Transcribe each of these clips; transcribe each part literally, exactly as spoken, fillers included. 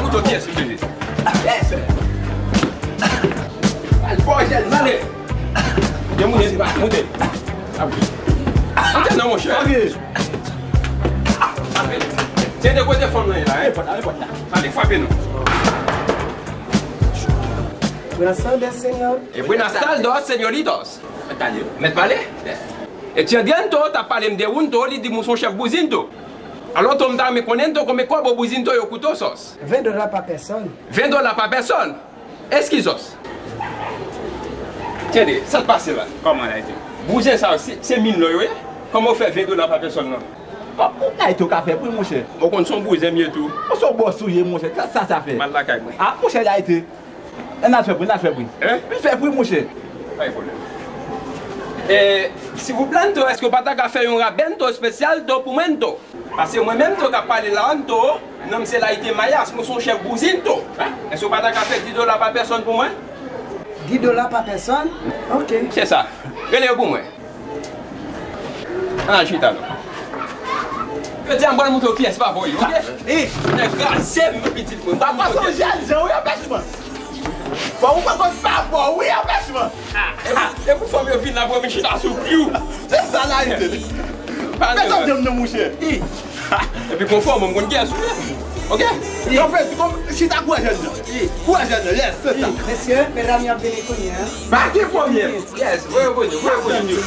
Moto, kiyès ki peze? Al bò jèn, ale. Gen moun ki pa moute. Moute non, monchè. Tiens, de kote fanm nan ye la, hein? Ale, frape nou. Buenas tardes, señor. E buenas tardes, señoritos. Mèt pale? Entiendiendo, t ap pale m de ou, nto, li di m ou se yon chèf bouzen, nto. Alò, nto, m ta renmen konnen, nto, konbyen kòb ou bouzen, nto, yo koute w, sòs? Ven dola pa pèsòn. Ven dola pa pèsòn? Eskize, sòs. Tande, sa k pase la? Kòman, Layito? Bouzen sa yo, se, se minò yo ye? Kòman w fè ven dola pa pèsòn nan? Kòman Layito ka fè pri, monchè? Ou konn se yon bouzen m ye tou. Ou se yon bòs ou ye, monchè. Sa, sa, sa fè? M al lakay mwen. Ah, monchè, Layito. Ann al fè pri, ann al fè pri. Hein? Vin fè pri, monchè. Pa gen pwoblèm. E, silvouplè, nto, èske w pa ta ka fè yon rabè, nto, espesyal, nto, pou mwen, nto? Paske mwen menm, nto, k ap pale la, nto, non m se Layite Mayas, mwen se yon chèf bouzen, nto. Èske w pa ta ka fè dis dola pa pèsòn pou mwen? Dis dola pa pèsòn? Ok. Se sa. Rele yo pou mwen. Ann al chita non. Jodi a m pral montre w kiyès papa w ye, oke? Nèg kraze m, pitit mwen. Papa se yon jèn jan, wi, anpèch mwen. Bon, ou pa konn papa w, wi, anpèch mwen. E pou, e pou fanm yo vin la pou yo vin chita sou pye w. Se sa la, ide. Fè tande m non, monchè. Epi konfòm, m konn kiyès ou ye. Oke? Yon fè, chita kouraj jèn jan. Kouraj jèn jan, yes, se sa. Mesye, medam yo ap vini kounye a. Pa gen pwoblèm. Yes, voye yo kounye, voye yo kounye.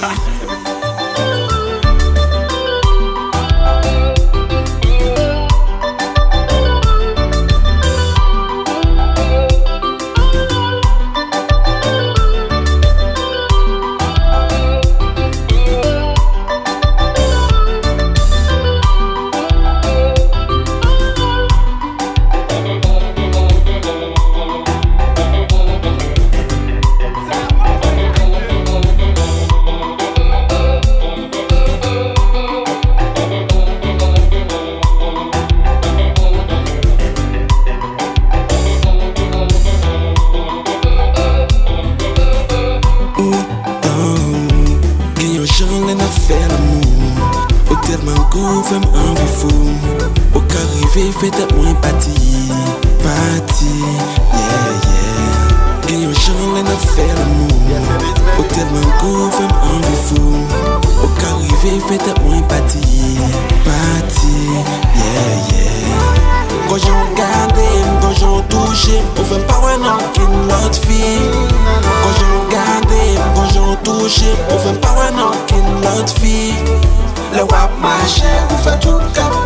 Ou, oh, gen yon jan lè n ap fè lanmou. Ou tèlman gou, fè m anvi fou. Ou ka rive fè tèt mwen pati, pati, yeah, yeah. Gen yon jan lè n ap fè lanmou. Ou tèlman gou, fè m anvi fou. Ou ka rive fè tèt mwen pati, pati, yeah, yeah. Gon jan w gade m, gon jan w touche m, ou fè m pa wè nan okenn lòt fi. Gon jan w gade m, gon jan w touche m, ou fè m pa wè nan okenn lòt fi. Lè w ap mache, ou fè tout kè m